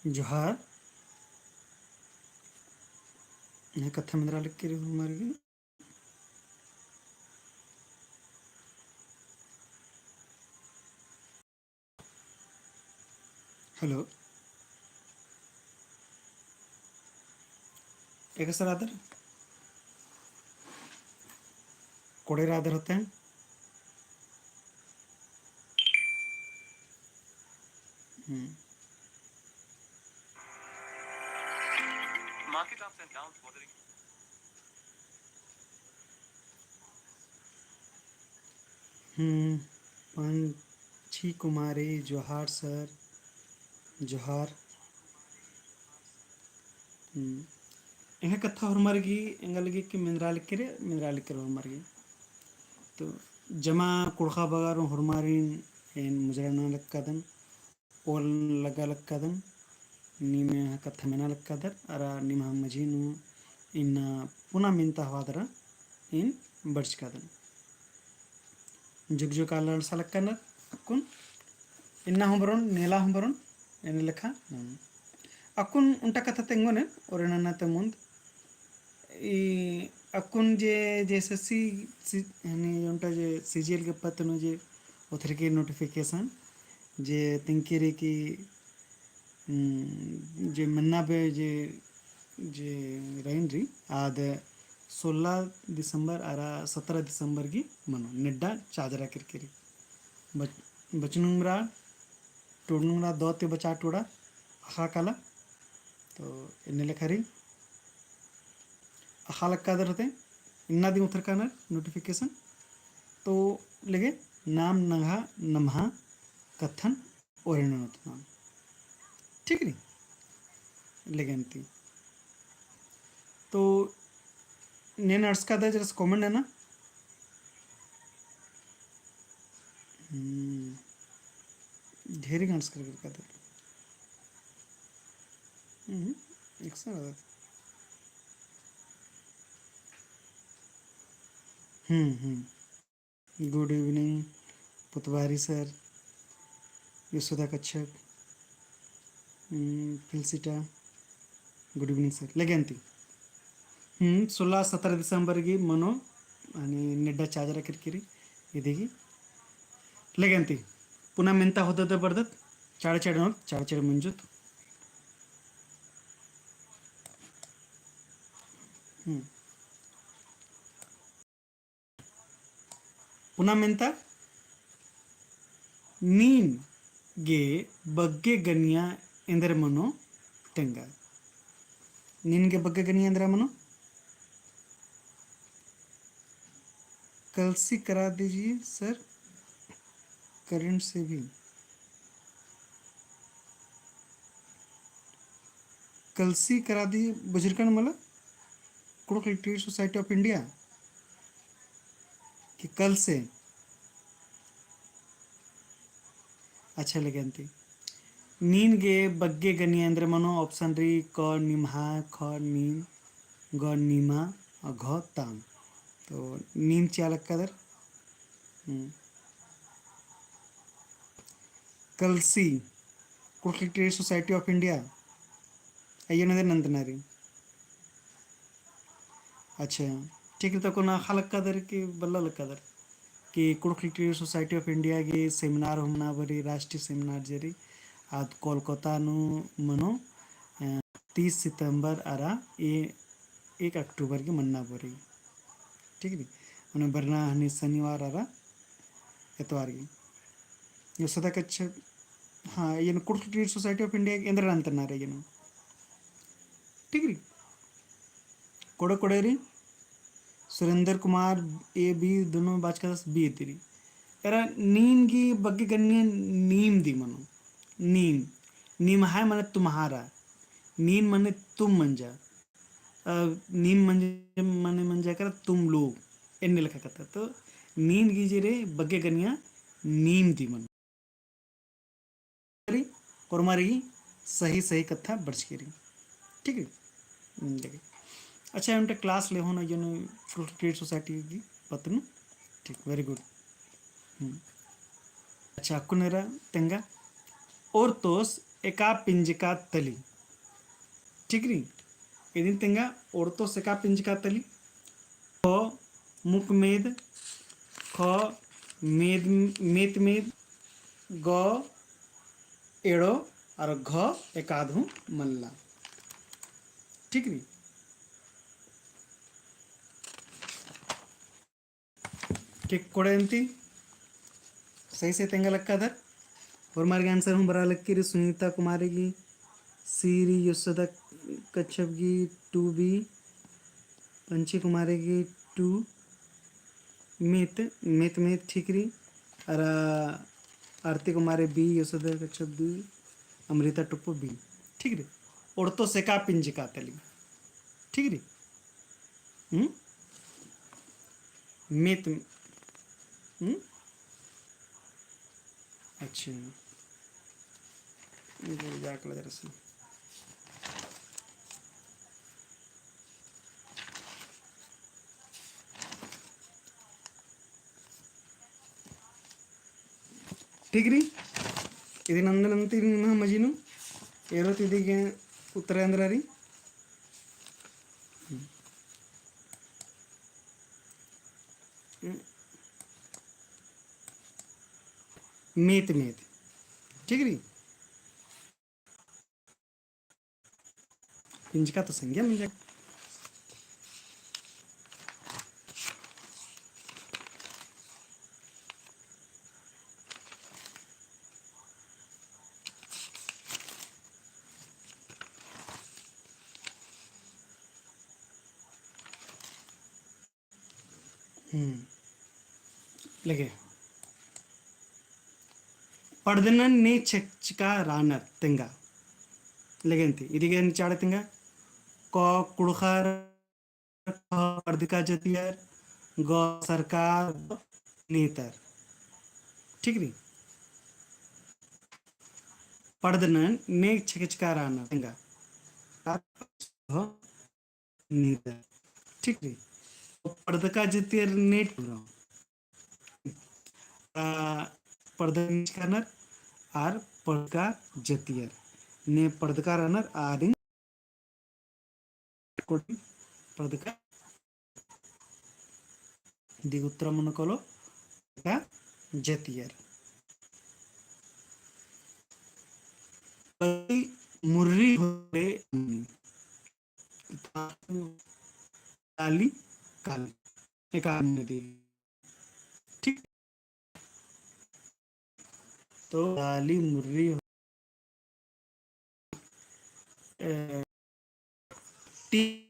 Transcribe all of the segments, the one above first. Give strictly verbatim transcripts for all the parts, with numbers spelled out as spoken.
जोहार। एंग्है कत्था मेंदरा लगी रे होरमर गे। Hello। एकासे रअदर? कोड़े रअदर होते हैं। हम्म। Market ups and downs bothering you? हम्म, पंछी कुमारी, जोहार सर, जोहार। हम्म, एंग्है कत्था होरमर गे, एंगा लगी कि मेंदरा लगी रे, मेंदरा लगी रे होरमर गे। तो जमा कुँड़ुख़ बगर होरमारिन एन मुजरा नना लक्कादन। ओल लग्गा लक्कादन, नीम एंग्है कत्था मेना लक्कादर, अरा निम्है मझी नू इन्ना पुना मेन्ता होआ दरा एन बरचकादन। जुग जुग आलर अंड़सा लक्कानर, अक्कुन इन्ना हूँ बरओन, नेला हूँ बरओन, एन्ने लेखा। अक्कुन ओन्टा कत्था तेंगोन एन, ओरे नन्ना ता मुन्द ई अक्कुन जे, जे एसएससी, सी, यानी ओन्टा जे सीजीएल गे पत्त नू जे ओथरकी notification जे तेंगकी रई कि, हम्म, जे मन्ना बे जे, जे रइन रई, आद सोलह दिसंबर अरा सत्रह दिसंबर गे मनो, नेड्डा चाजरा केरकी रई। बच-, बचनुम रा टोड़नुम रा दौ ती बचा टोड़ा अख़ा काला। तो एन्ने लेखा रई अख़ा लक्कादर होते, इन्ना दिम ओथरकानर notification। तो लेगे नाम नंग्हा नम्हा कत्थन ओरे ननोत नाम। ठीक रई? लेगे अन्ती। तो नेन अंड़सकादर जरा से comment नना। हम्म। ढेरी अंड़सकर केरकादर। हम्म, एकसन रअदत। हम्म, हम्म। Good evening, पुतबारी सर, यशोदा कच्छप, हम्म, फिलसिटा, good evening सर। लेगे अन्ती। हम्म, सोलह सत्रह दिसंबर गे मनो, यानी नेड्डा चाजरा केरकी रई, इदी गे। लेगे अन्ती। पुना मेन्ता होदत बरदत, चाड़े चाड़े नोत, चाड़े चाड़े मंजुत। हम्म। पुना मेन्ता नीन गे बग्गे गनिया एन्देर मनो तेंगा। नीन गे बग्गे गनिया एन्देर मनो। कलसी करा दीजिए सर, करंट से भी। कलसी करा दी बुझुरकन मला, कुँड़ुख़ Literary Society of India, कि कलसे? अच्छा लेगे अन्ती। नीन गे बग्गे गनिया एन्देर मनो option रई क निम्हा, ख नीम, ग निमा, अ घ ताम। तो नीम चिआ लक्कादर। हम्म। कलसी, कुँड़ुख़ Literary Society of India, अइय्या नू एन्देर नन्तनर रई। अच्छा, ठीक रई, तो अक्कुन अख़ा लक्कादर कि बल्ला लक्कादर कि कुँड़ुख़ Literary Society of India गे seminar हूँ मना बरई, राष्ट्रीय seminar जे रई, आद कोलकाता नू मनो, अ, तीस सितंबर अरा ए-, एक अक्टूबर गे मन्ना बरई। ठीक रई? मने बरना हनी शनिवार अरा एतवार गे। यो सदा कच्छा, हाँ, एन कुँड़ुख़ Literary Society of India एन्देर नन्तनर रई एन। ठीक रई? कोड़े कोड़े रई, सुरेंद्र कुमार A B दोनों बाचकादस B दिरी। एरा नीन गे बग्गे गनिया नीम दी मनो। नीम। निम्हा मने तुम्हारा। नीन मने तुम मंजा। अ, नीम मंजा मने मंजा केरा तुम लोग। एन्ने लेखा कत्था। तो नीन गे जे रई बग्गे गनिया नीम दी मनो। रई, होरमारिन सही सही कत्था बरचकी रई। ठीक रई? हम्म, देखिए। अच्छा, ओन्टे class लेहोन अइय्या नू कुँड़ुख़ Literary Society गे पत्त नू। ठीक, very good। हम्म। अच्छा, अक्कुन एरा तेंगा। ओर्तोस एका पिंजका तली। ठीक रई? इदिन तेंगा ओड़तोस एका पिंजका तली। ख मुख मेद, ख मेद, मेत मेद, ग एड़ो, और घ एकाद हूँ मल्ला। ठीक रई? ठीक कोड़े अन्ती सही से तेंगा लक्कादर। होरमार गे answer हूँ बरआ लक्की रई। सुनीता कुमारी गी C रई, यशोदा कच्छप गी two B, पंची कुमारी गी two, मेत, मेत, मेत ठीक रई। अरा आरती कुमारी B, यशोदा कच्छप B, अमृता टुप्पो B। ठीक रई। ओड़तोस एका पिंजका तली। ठीक रई। हम्म? मेत, हम्म? अच्छा। इधर जाके लग रहा है। ठीक रई। इदिन अन्ने नन्ती निम्हा मझी नू एरो ती इदिगे उत्तर एन्दरा रई। मेत मेत। ठीक रई। पिंजका तो संज्ञा मंजा। हम्म। लगे। पड़दनन ने छेकचका रानर तेंगा। लगे अन्ती, इदिगे चाड़े तेंगा। क कुँड़ुख़र, ख पड़दका जतियर, ग सरकार, नेतर। ठीक रई? पड़दनन ने छेकचका रानर तेंगा। नीदर। ठीक रई। तो पड़दका जतियर नेट पूरा। आ, पड़दका रनर आर पड़दका जतियर। ने पड़दका रनर आरिन पड़दका दिगुत्तरा मनो कालो पड़दका जतियर। मुर्री होले काली, काली, एका नदी। ठीक। तो काली मुर्री हो-, ए, टी-,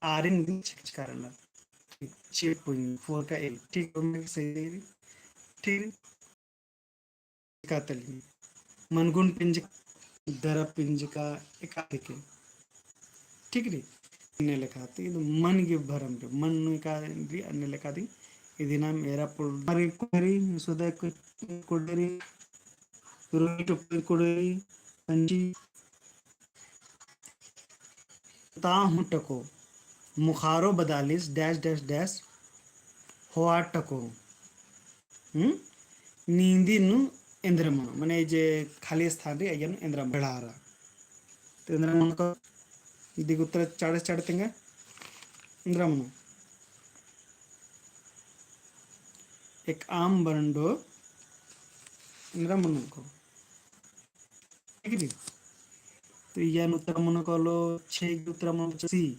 आरिन छेकचका रनर। छः point four का A। ठीक, तो मैं सही दे रही। ठीक। पिंजका तली। मनगुन पिंजका, दरा पिंजका, एका दिके। ठीक रई? अन्ने लेखा ती, इद मन गे भरम रई, मन नू एका रई, अन्ने लेखा ती। इदी नाम एरा पुल-, मारी कुड़ेरी, सुदा कु-, कुड़ेरी, रोई टुपरी कुड़ेरी, पंची। ता हूँ टको, मुखारो बदालिस, dash, dash, dash, होआ टको। हम्म? नींदी नू एन्द्रा मनो, मने जे खाली स्थान रई, अइय्या नू एन्द्रा मनो, बेड़ारा। तो एन्द्रा मनो का, दिगुत्तरा चाड़े चाड़े तेंगा, एन्द्रा मनो। एक आम बरंडो, एन्द्रा मनो को। ठीक रई? तो इय्या नू उत्तरा मनो कालो, छे गे उत्तरा मनो C।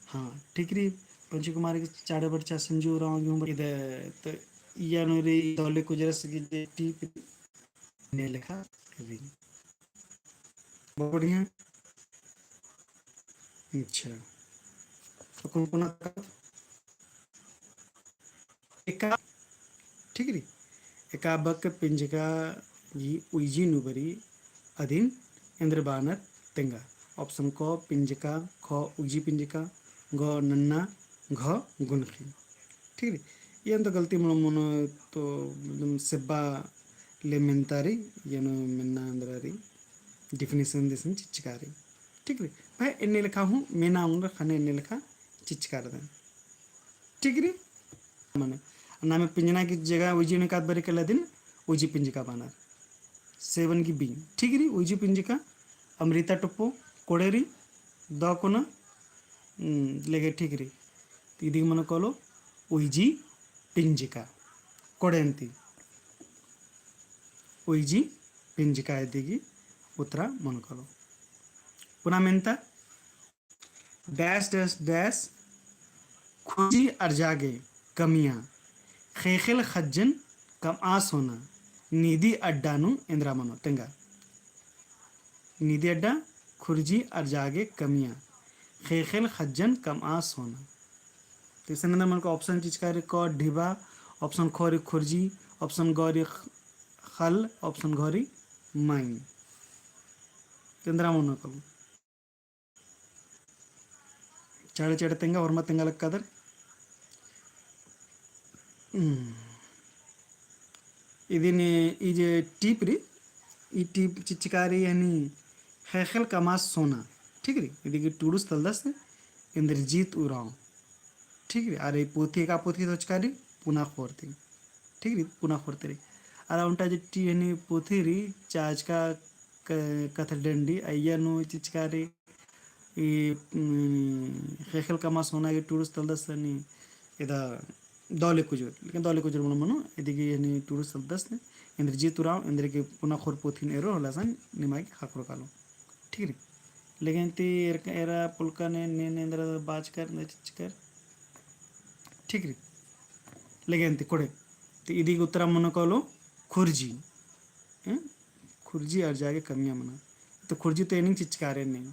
हाँ, ठीक रई। पंचू कुमार गे चाड़े बरचा, संजू उराँव गे हूँ बरचा। इद, तो इय्या नू रई दौले कुजरस गे जे टीप ने लेखा रई। बहुत बढ़िया। अच्छा। तो कौन कौन आता? एका, ठीक रई? एका बक पिंजका गही उइजी नू बरई अदिन एन्द्र बअनर तेंगा। Option क पिंजका, ख उइजी पिंजका, ग नन्ना, घ गुनखी। ठीक रई? एन तो गलती मनो मनो तो एकदम सेब्बा ले मेन्ता रई, एन मेन्ना एन्द्रा रई, definition दिसन चिच्चका रई। ठीक रई? भाई एन्ने लेखा हूँ मेना उंगरा ख़ने एन्ने लेखा चिच्चका रअदन। ठीक रई? मने नामे पिंजना की जगह उइजी एंड़कात बरई का लदिन उइजी पिंजका बअनर। सेवन की बी, ठीक रई, उइजी पिंजका, अमृता टोप्पो, कोड़े रई, दौ कोना, हम्म, लेगे ठीक रई। तो इदिगे मनो कालो उइजी पिंजका, कोड़ेन ती। उइजी पिंजका इदिगे उत्तरा मनो कालो। पुना मेन्ता, dash dash dash खुर्जी अर्जागे कमियाँ, ख़ेख़ेल ख़ज्जन कमआ सोना, नीदी अड्डा नू एन्दरा मनो। तेंगा, नीदी अड्डा, खुर्जी अर्जागे कमियाँ, ख़ेख़ेल ख़ज्जन कमआ सोना। तो इसन एन्दरा मनो कालो, option चिचका रई क ढिबा, option ख रई खुर्जी, option ग रई ख-, ख़ल्ल, option घ रई माइन। तो एन्दरा मनो कालो। चाड़े चाड़े तेंगा, होरमा तेंगा लक्कादर। हम्म। इदिन ई जे टीप रई, ई टीप चिचका रई यानी ख़ेख़ेल कमआ सोना, ठीक रई? इदिगे टूड़ुस तलदस इंद्रजीत उराँव, ठीक रई? अरा ई पोथी एका पोथी तो चिचका रई पुना ख़ोर ती, ठीक रई? पुना ख़ोर ती रई। अरा ओन्टा जे टी यानी पोथी रई चाचका क-, कथडंडी अइय्या नू चिचका रई ई, उम, ख़ेख़ेल कमआ सोना गे टूड़ुस तलदस नी, एदा दौले कुजूर, लेकिन दौले कुजूर मनो मनो, इदिगे नी टूड़ुस तलदस नी, इंद्रजीत उराँव, एन्देरगे पुना ख़ोर पोथिन एरो होले असन निमा गे ख़क्खरो कालो। ठीक रई? लेकिन ती एर-, एरा पुलका ने, ने, ने एन्दरा बाचकर, ने चिचकर। ठीक रई? लेकिन ती कोड़े, ती इदिगे उत्तरा मनो कालो खुर्जी। हैं? खुर्जी अर्जागे कमियाँ मना। तो खुर्जी तो एनिंग चिचका रई नी।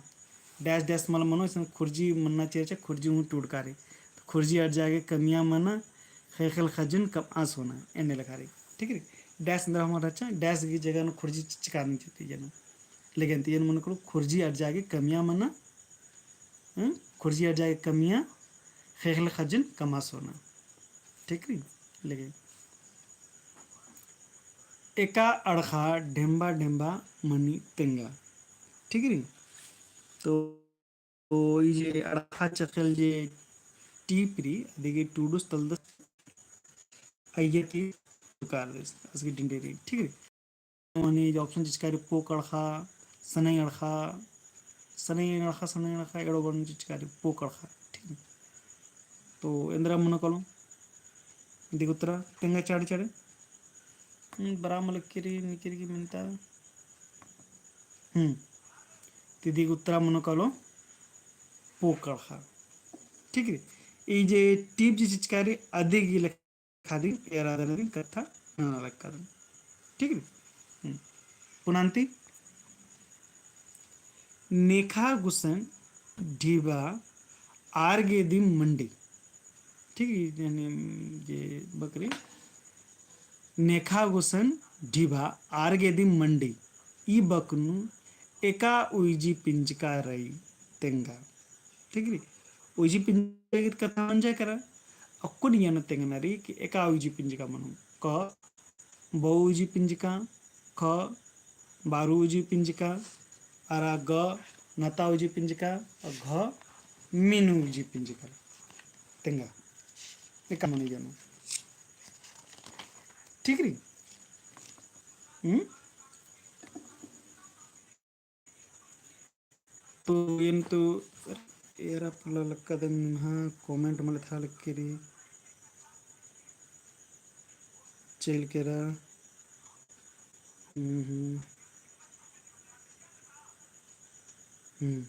Dash dash मल मनो, इसन खुर्जी मन्ना चिआ, खुर्जी हूँ टूड़का रई। तो खुर्जी अर्जागे कमियाँ मना, ख़ेख़ेल ख़ज्जन कमआ सोना, एन्ने लेखा रई। ठीक रई? Dash एन्दरा हूँ रहचा, dash की जगह नू खुर्जी चिचका नी चिआ ती एन। लेकिन ती एन मनो कालो खुर्जी अर्जागे कमियाँ मना, हम्म? खुर्जी अर्जागे कमियाँ, ख़ेख़ेल ख़ज्जन कमआ सोना। ठीक रई? लेकिन एका अड़ख़ा ढेम्बा ढेम्बा मनी तेंगा। ठीक रई? तो, तो ई जे अड़ख़ा चख़ेल जे टीप रई, अदिगे टूड़ुस तलदस अइय्या की कारदस, असगी डिंडे रई। ठीक रई? मनी जे option चिचका रई पोक अड़ख़ा, सनई अड़ख़ा, सनई अड़ख़ा, सनई अड़ख़ा, एड़ो बरन चिचका रई पोक अड़ख़ा। ठीक। तो एन्दरा मनो कालो? इदिगे उत्तरा तेंगा चाड़े चाड़े। हम्म, बरा मलक्की रई, निकिर की मिन्ता। हम्म। तो इदिगे उत्तरा मनो कालो पोक अड़ख़ा। ठीक रई? ई जे टीप जे चिचका रई अदिगे खादिम एरा दरा दिम कत्था नना लक्कादन। ठीक रई? हम्म। पुना अन्ती नेखा गुसन ढिबा आर गे दिम मंडी। ठीक रई? यानी जे बकरी नेखा गुसन ढिबा आर गे दिम मंडी। ई बक नू एका उइजी पिंजका रई तेंगा। ठीक रई? उइजी पिंजका गे कत्था मंजा केरा। अक्कुन एन तेंगना रई कि एका उइजी पिंजका मनो। क, बौ उइजी पिंजका, ख, बारू उइजी पिंजका, अरा ग, नता उइजी पिंजका, घ, मीनू उइजी पिंजका। तेंगा। एका मनो एन। ठीक रई? हम्म? तो एन तो एरा पोल्ला लक्कादन, हाँ, comment मल एथरा लक्की रई। चइल केरा। हम्म, हम्म। हम्म।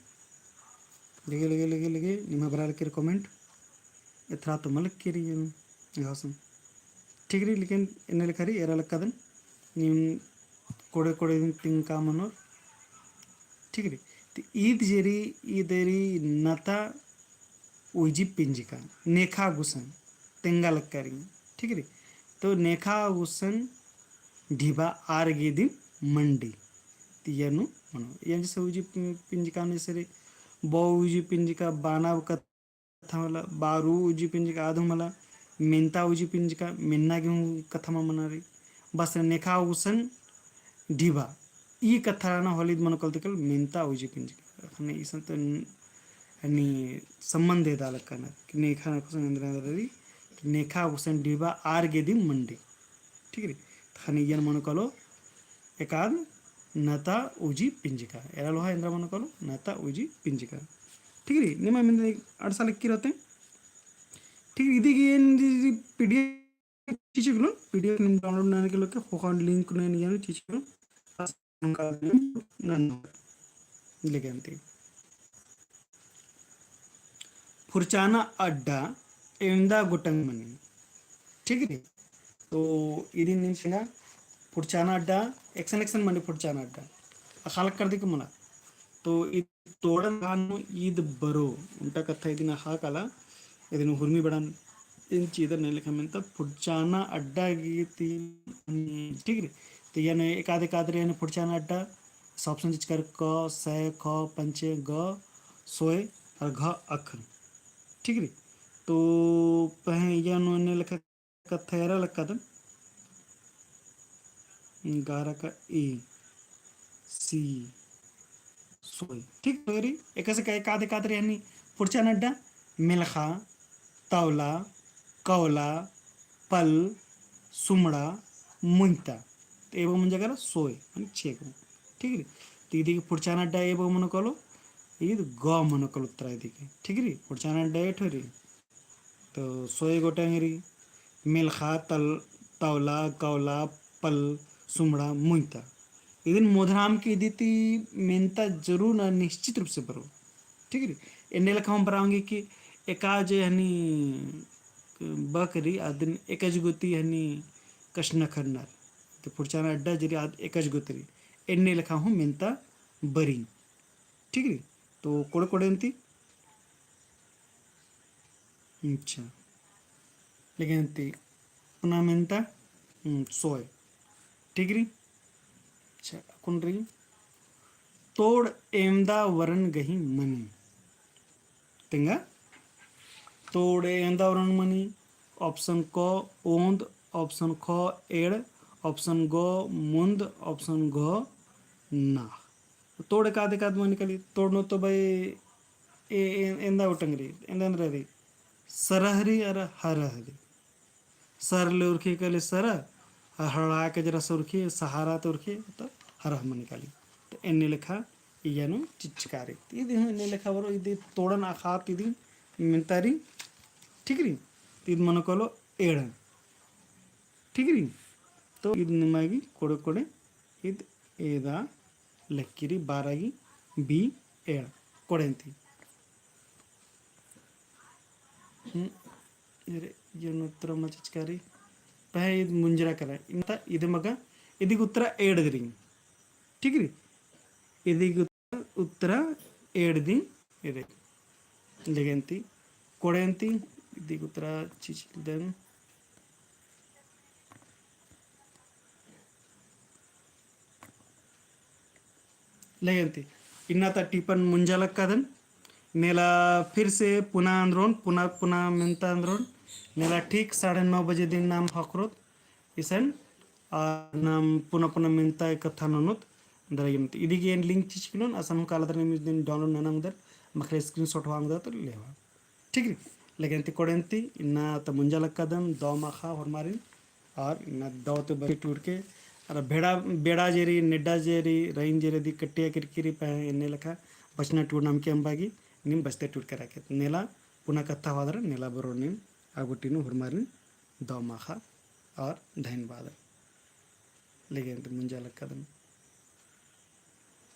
लगे, लगे, लगे, लगे, निम्हा बरआ लक्की रई comment। एथरा तो मल लक्की रई एन। घासन। ठीक रई, लेकिन एन्ने लेखा रई, एरा लक्कादन। नीम कोड़े कोड़े दिन तिंका मनोर। ठीक रई। तो ईद जे रई, ईद रई नता उइजी पिंजका, नेखा गुसन, तेंगा लक्का रई। ठीक रई। तो नेखा गुसन ढिबा आर गे दिम मंडी। तो एन्नु मनो। एन जैसे उइजी पिंजका नू जैसे रई, बौ उइजी पिंजका, बाना कत्था मला, बारू उइजी पिंजका आद हूँ मला, मेन्ता उइजी पिंजका, मेन्ना गे हूँ कत्था मल मना रई। बस नेखा गुसन ढिबा, ई कत्था रअना होले ईद मनो कालो ती कालो मेन्ता उइजी पिंजका। अखने इसन तो न-, हनी संबंध एदा लक्कनर, कि नेखा गुसन एन्दरा एन्दरा रई, नेखा गुसन डिबा आर गे दिम मंडी। ठीक रई। ख़ने इय्यन मनो कालो एकाद नता उजी पिंजका। एरा लोहा एन्दरा मनो कालो नता उजी पिंजका। ठीक रई। निमा मिंद अंड़सा लगी रहते। ठीक रई। इदी गे एन PDF चिचकलोन, PDF निम download नना के लोके, ख़ोख़ा link नू निम चिचकलोन। लेगेंती। फुरचाना अड्डा एवंदा गोटंग मनी। ठीक रई। तो इदिन निम सिंगा फुरचाना अड्डा एकसन एकसन मनी फुरचाना अड्डा। अख़ा लक्कर दिक मला। तो इद तोड़न ख़ने ईद बरो, ओन्टा कत्था इदिन अख़ा काला, इदिन हुरमी बड़न, एन चिदर ने लेखा मेन्ता फुरचाना अड्डा गे ती, ठीक रई। तो इय्यन एकाद एकाद रई इय्यन फुरचाना अड्डा, सब संग चिचकर क, सै, ख, पंचे, ग, सोय, और घ, अख। ठीक रई। तो पहें इय्यन ने लेखा कत्था एरा लक्कादन। गारा का A, C, सोय। ठीक रई। एकासे का एकाद एकाद रई हनी फुरचाना अड्डा, मेलखा, तौला, कौला, पल, सुमड़ा, मुंजता। तो एबो मुंजा करा सोय, माने छेगो। ठीक रई। तो इदी गे फुरचाना अड्डा एबो मनो कालो, ईद ग मनो कालो उत्तरा इदी गे। ठीक रई। फुरचाना अड्डा एठो रई। तो सोय गोटंग रई, मेलखा, तल-, तौला, कौला, पल, सुमड़ा, मुंजता। इदिन मोधराम की इदी ती मेन्ता जरूर ना निश्चित रूप से बरो। ठीक रई। एन्ने लेखा हूँ बरआ ओंगी कि एका जे हनी बक रई, अदिन एकज गुती हनी कछनखरनर। तो फुरचाना अड्डा जे रई आद एकज गुती रई। एन्ने लेखा हूँ मेन्ता बरी। ठीक रई। तो कोड़े कोड़े अन्ती। अच्छा। लेकिन अन्ती पुना मेन्ता, हम्म, सोय। ठीक रई। अच्छा, अक्कुन रई। तोड़ एवंदा वरन गही मनी। तेंगा। तोड़ एवंदा वरन मनी। Option क ओन्द, option ख एड़, option ग मुन्द, option घ ना। तोड़ एकाद एकाद मनी काली, तोड़ नू तो भाई ए-, ए-, एवंदा गोटंग रई, एवंदा एवंदा रई, सरह रई अरा हरह रई। सर ले उरखी काली सरह, अरा हरह के जरा से उरखी, सहारा तो उरखी, तो हरह मनी काली। तो एन्ने लेखा इय्या नू चिचका रई। तो इदी हूँ एन्ने लेखा बरो, इदी तोड़न अख़ात इदी मेन्ता रई, ठीक रई। तो इद मनो कालो एड़, ठीक रई। तो इद निमा गे कोड़े कोड़े इद एदा लक्की रई, बारा गे B एड़ कोड़े अन्ती। हम्म, अरे, इय्या नू उत्तरा मा चिचका रई। पहें इद मुंजरा करा। इन्ता इद मगा, इदी गे उत्तरा एड़ दिम रई। ठीक रई? इदी गे उत्तरा एड़ दिम रई। लेगेन्ती, कोड़ेन्ती, इदी गे उत्तरा चिचकदन। लेगेन्ती, इन्ना ता टिपन मुंजा लक्कादन। नेला फिर से पुना अंदरोन, पुना, पुना मेन्ता अंदरोन। नेला ठीक साढ़े नौ बजे दिम नाम ख़क्खरोत। इसन, आ, नाम पुना, पुना मेन्ता कत्था ननोत। दरा यमत। इदी गे एन link चिचकी ननोन, असन हूँ काला दरा निम इदिन download नना ओंगदर, मखले screenshot होआ ओंगदर तो लेवा। ठीक रई? लेगेन्ती कोड़ेन्ती, इन्ना ता मुंजा लक्कादन, दव माख़ा होरमारिन, और इन्ना दव ती बस्ते टूड़के, अरा भेड़ा, बेड़ा जे रई, नेड्डा जे रई, रईन जे रई, दी कट्टिया किरकिरी पहें, एन्ने लेखा बचना टूड़ना अमके अम्बा गे, नीम बस्ते टूड़के राखे। नेला पुना कत्था होआ दरा, नेला बरो नीम, आ गुट्ठी नू होरमारिन दव माख़ा, और धन्यवाद। लेगेन्ती मुंजा लक्कादन।